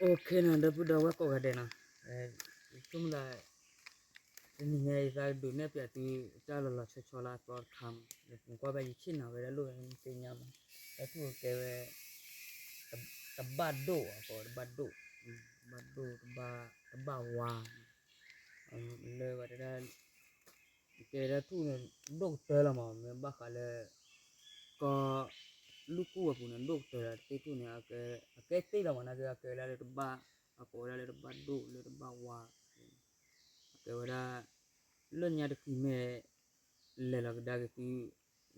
အိၣ်ခ့နီၤ ဒီပုၢ်ဒီဝဲၢ်ကိးဂၤဒဲးနီၤ, ဆိကမိၣ်သး တနံၤညါအံၤသးကဒုးနဲၣ်ပျးသု တၢ်လီၤလီၤဆီဆီလၢအသီတခါမး, နကွၢ်ဘၣ်ယဆ့ၣ်နီၤဝဲဒၣ်လိၣ်ဝဲမ့ၢ်သ့ၣ်ညါမး, တၢ်ထူၣ်ကဲဝဲ တဘၣ်ဒိၣ်အဃိ တဘၣ်ဒိၣ်, တဘၣ်ဒိၣ် တဘၣ်ဝါ, လၢဝဲတဒၣ် ကဲတၢ်ထူၣ်န့ၣ် ဒိၣ်ကတၢၢ်လီၤမး မ့ၢ်ဘၣ်ဃးလၢ ကီၢ် လူၢ်ကူၣ်ဝဲပူၤန့ၣ် ဒိၣ်ကတၢၢ်လီၤ သ့ၣ်ထူၣ်န့ၣ် အကဲသ့ၣ်လီၤမး နာ်က့အကဲဝဲဒၣ်လၢတဘၣ်, အကိးဝဲဒၣ်လၢတဘၣ်ဒိၣ်လၢတဘၣ်ဝါ, အကဲဝဲဒၣ် လၢညါတဃံၤမ့ၢ် လဲၤလီၤကဒါက့ၤသု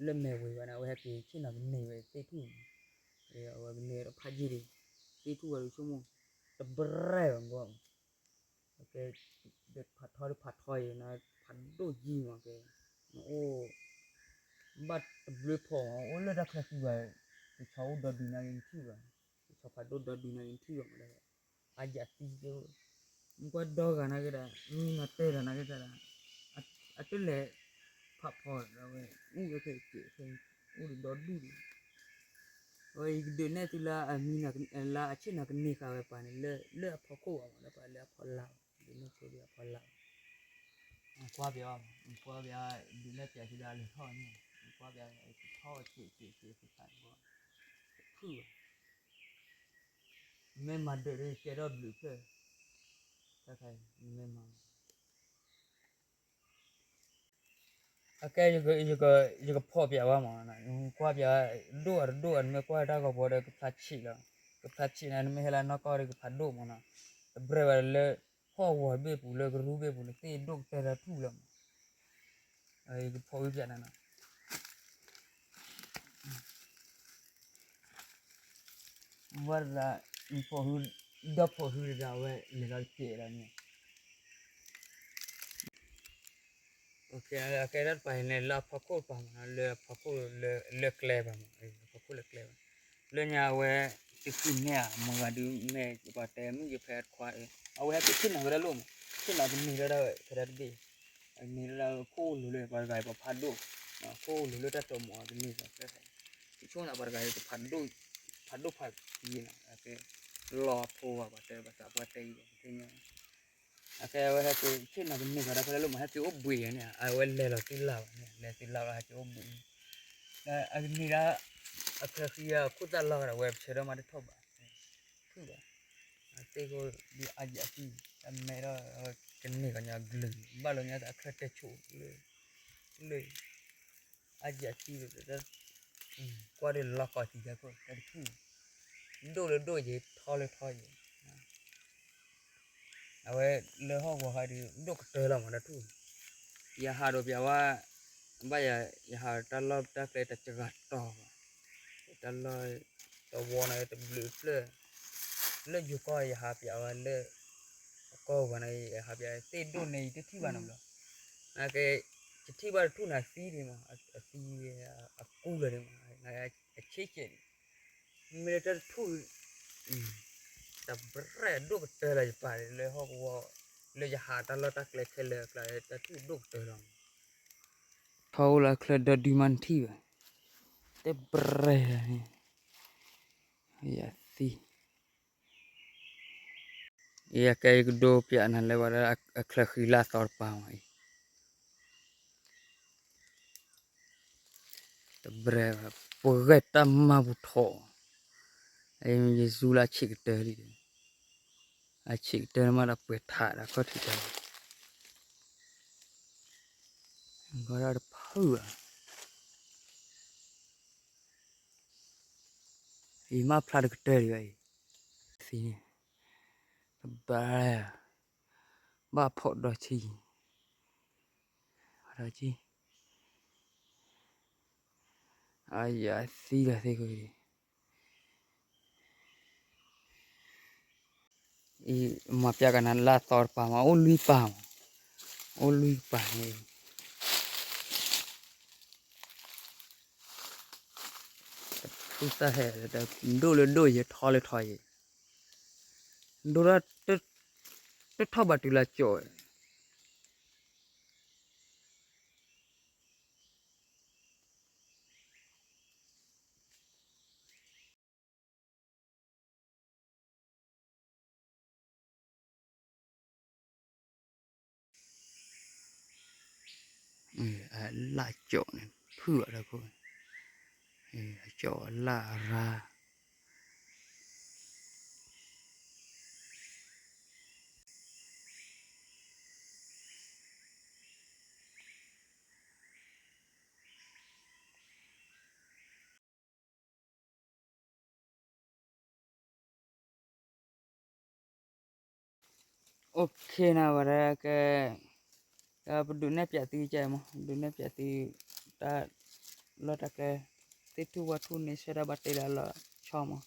လၢမဲာ်ဝ့ၤဘၣ်န့ၣ် အဝဲဟဲက့ၤဆ့ၣ်နီၤကန့ၢ်ဝဲသ့ၣ်ထူၣ်န့ၣ်, အဝဲကန့ၢ်ဝဲတဖးယံာ်ဒံး, သ့ၣ်ထူၣ်ဝဲဒၣ်ဆိကမိၣ် တဘျဲၢ်ဘၣ်မး ကဲ ဖးထီတဖးထီအံၤ ဖးဒိၣ်ယံာ်မးကဲ, နအိၣ် ဘၣ်တဘျုးဖီၣ်မး အိၣ်လၢတၢ်ချၢဃံဘၣ်, ကဆီအိၣ်ဒီဒုးနာ်က့နထံၣ်ဘၣ်, ကဆီဖးဒိၣ်ဒီဒုးနာ်က့နထံၣ်ဘၣ်မး, အယၤသံကဲ, မ့ၢ်ကွၢ်ဒီဂၤနာ်က့ဒၣ် မံနီၤတဲလီၤနာ်က့ဒၣ်, အတလဲၤ ဖးဖီဒီးဝဲ အိၣ်ဝဲခဲကဲ အိၣ်ဒီဒုးဒံး အဝဲယကဒုးနဲၣ်သုလၢအမံ လၢအဆ့ၣ်နီၤကန့ၢ်ဃာ်ဝဲပှၤန့ၣ် လၢအဖီခိၣ်ဘၣ်မး လၢပှၤလၢအဖီလာ်ဘၣ်, ဒုးနဲၣ်ဆိဒ်အဖီလာ်ဘၣ်, ကွၢ်ပျး, ကွၢ်ပျး, ဒုးနဲၣ်ပျးသုလၢအလဲၤထီၣ်န့ၣ်, ကွၢ်ပျး, ကထီၣ်က့ၤက့ၤက့ၤက့ၤဖးဘီ, တဖုၣ်ဘၣ်, မ့ၢ်မၤဒၢးဒီးကဲထီၣ်ဘျုးဖျၢၣ်, တၢ်ခါအံၤ မ့ၢ်မၤ အကဲ ယကဖီၣ်ပျးဝဲမး, ကွၢ်ပျးဝဲ ဒိၣ်အတဒိၣ်အ နမ့ၢ်ကွၢ်တၢ်ဂီၤဘီဒီး ကဖျါဆံးလီၤ, ကဖျါဆံးန့ၣ် နမ့ၢ်ဟဲလၢနီၢ်ကီၢ်ဒီး ကဖးဒိၣ်မးနီၤ, တဘျဲၢ်ဝဲလၢ ဟီၣ်ဝီၤဘ့ၣ်ပူၤလၢကရူၢ်ဘ့ၣ်ပူၤန့ၣ် သ့ၣ်ဒိၣ်ကတၢၢ်တၢ်ထူၣ်လီၤမး, ယကဖီၣ်ဝဲပျးနၤနီၤ ဝဲဒၣ် ယဖီၣ်ဟု ဒီဖီၣ်ဟုတဂၤဝဲ လဲၤလီၤတကဲးလီၤန့ၣ်, အကဲတၢ်တပၤန့ၣ် လၢအဖီခိၣ်တပၤမး လၢအဖီခိၣ် လၢကျဲဘၣ်မး အဖီခိၣ်လၢကျဲဘၣ်, လၢညါအဝဲ တဃံၤန့ၢ်ဧါ မတၤဂၤဒုးမဲာ် ပှၤတဲမုၣ်ယဖဲတခွါ, အဝဲဟဲက့ၤဆ့ၣ်နီၤဝဲဒၣ်လိၣ်မး ဆ့ၣ်နီၤကန့ၢ်လၢဒၣ်ဝဲဖဲဒၣ်တဘ့ၣ် အန့ၣ်လၢခိၣ်လိၤလၢပှၤတဂၤအံၤပှၤဖးဒိၣ်, ခိၣ်လိၤလၢတၢ်တိာ်မးအကန့ၢ်ဘၣ်ဖဲ, ယဆိကမိၣ်သးပှၤတဂၤအံၤကဖးဒိၣ်, ဖးဒိၣ်ဖးယံာ်နီၤ, လီၤဖိဘၣ်ပှၤတဲဘၣ်သးပှၤတဲအံၤဘၣ်သ့ၣ်ညါ, အကဲအဝဲဟဲက့ၤဆ့ၣ်နီၤကန့ၢ်ဘၣ်ဒီးဖဲလၢလိၣ်မး ဟဲက့ၤအိၣ်ဘှံးယဲန့ၣ် အဝဲလဲၤလီၤသုလၢ်ဘၣ်န့ၣ် လဲၤသုလၢ်ဘၣ်ဟဲက့ၤအိၣ်ဘှံး, အကန့ၢ်ဒၣ် အချၢဃံအခိၣ်သၣ်လီၤဂၤဒီး အဝဲပဆၢထၢၣ်မးတထီၣ်ဘၣ် ဖုၣ်ဘၣ်, အသ့ၣ်ခိၣ်ဒ်အယၤသံ, အမဲဒီး ကန့ၢ်ကညီကလုာ်, ဘၣ်လီၤညါအချၢတဲဆိးလၢ, လၢ, အယၤသံ, ကွၢ်ဒီးလီၤကီၢ်သံတၢ်ခိၣ်တၢ်တဖုၣ်, ဒိၣ်လၢဒိၣ်ယဲ ထီလၢထီယဲ, အဝဲလၢဟီၣ်ကဝီၤခါဒုး ဒိၣ်ကတၢၢ်လီၤမးတၢ်ထူၣ်, ယဟးဒီးပျးဝဲ, ဘၣ်ယၤ ယဟးတၢ်လီၢ်တၢ်ကျဲတစှၤတီၤဘၣ်, တၢ်လီၢ်တဝီန့ၣ်တဘျုးဖျၢၣ်, လၢယိၤကီၢ်ယဟးပျးဝဲလၢ, အကီၢ်ဂီၤန့ၣ် ယဟးပျးသ့ၣ်ဒိၣ်န့ၣ် ယတထံၣ်ဘၣ်နီတဘျီ, နာ်က့, ယထံၣ်ဘၣ်တထူၣ်န့ၣ်အသံဒံးမး, အသံ, အကူလၢာ်ဒံးမး, အဆ့ကဲးဒံး, မ့ၢ်လၢတၢ်တထူၣ် တဘျဲၣ်ဒိၣ်ကတၢၢ်လီၤယပာ်လၢဟီၣ်ကဝီၤ, လၢယဟးတၢ်လီၢ်တၢ်ကျဲခဲလၢာ်အကျါ တၢ်ထူၣ်ဒိၣ်ကတၢၢ်လီၤ, ထီအိၣ်လၢအချၢဒီဒုမးနထံၣ်ဘၣ်, တဘျဲၣ်န့ၣ်, ယၤသံ, ယကဲယကဒိပျးနၤလၢဝဲဒၣ်အချၢဃံလၢအသီတပၤမးအံၤ တဘျဲၣ်ဘၣ်, ပှဲၤတၢ်မၤပူၤထီၣ်, အအံၤမ့ၢ်ယဇူလၢအဆံးကတၢၢ်လံ, အဆံးကတၢၢ်မးဒီးပှဲၤထးဒီးခီၣ်ထံးတၢ်, ကီဒၣ်တဖုၣ်ဘၣ်, အံၤမ့ၢ်ဖျါတကတၢၢ်ဒံးဘၣ်အံၤ, သံန့ၣ်, တဘၣ်, ဘၣ်ဖီၣ်ဒီးဆံ, ဒီးဆံ, အယၤသံလီၤသ့ၣ်ခိၣ်, အံၤမၤပျးကနၤလၢအသီတပၤမး အိၣ်လွံၢ်ပၤမး, အိၣ်လွံၢ်ပၤန့ၣ် တၢ်ဟဲ, ဒိၣ်လၢဒိၣ်ယဲ ထီလၢထီယဲ, ဒိၣ်ဒၣ်, တထီၣ်ဘၣ်တုၤလၢကၠိး အလၣ်ကၠီၣ်န့ၣ် ဖုၣ်အီၤတၢ်ခိၣ်, အကၠီၣ်အလၣ်အရၢ OK နီၤ ဝဲဒၣ်ကဲ ပဒုးနဲၣ်ပၠးသုကဲမး ပဒုးနဲၣ်ပၠးသု တၢ်လီၢ်တၢ်ကျဲ သ့ၣ်ထူၣ်ဝၣ်ထူၣ်န့ၣ် ဆၢတၢ်ဘၣ်တ့လၢအလီၤဆီမး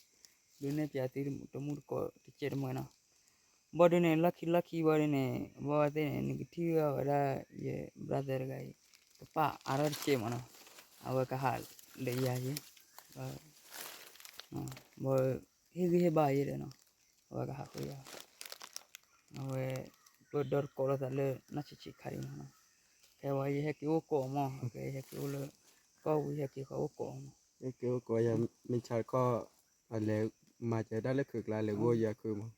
ဒုးနဲၣ်ပၠးသုတမူတကိးတစဲးတမှဲၤနီၤ ဘီဒုးန့ၣ် လီၢ်ခံလီၢ်ခံဘီဒုးန့ၣ် ဘီသ့ၣ်န့ၣ် နကထံၣ်ဝဲဒၣ်ယ brother တဂၤအံၤ ကပာ်အါထီၣ်တစဲးမးနီၤ အဝဲကဟးလၢယၤယံၤ ဘီ ဟ့ၣ်ဂံၢ်ဟ့ၣ်ဘါယဲဒီးနီၤ အဝဲကဟးဃုယၤ အဝဲ ပဒီတကိးလိာ်သးလၢနီၢ်ဆံးဆံးခါဒံးနီၤ ခဲဝဲယဟဲက့ၤအိၣ်ကိးမး ခဲယဟဲက့ၤအိၣ်လၢ ကီၢ်ဝံၤဟဲက့ၤဃီအိၣ်ကိးမး ဟဲက့ၤအိၣ်ကိးယၤ မ့ၢ်ဆါခီ အလဲၤမၤစၢၤတၢ်လၢခုးကျါ လဲၤဂိၢ်ယၤခုးမး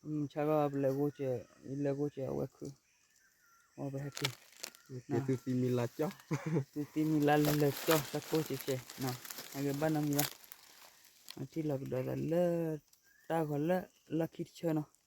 မ့ၢ်ဆါခီပလဲၤဂိၢ်စၢၤ ယလဲၤဂိၢ်စၢၤအဝဲခုး အဝဲပဟဲက့ၤ က့ၤသုသံမံလါကၠီ သုသံမံလါလၢကၠီတၢ်ကိၢ်စဲးစဲး ဟဲက့ၤဘၣ်နီတမံၤဘၣ် အထံၣ်လီၤကဒီးသးလၢ တၢ်ဂီၤလၢလီၢ်ခံတဆၢနီၤ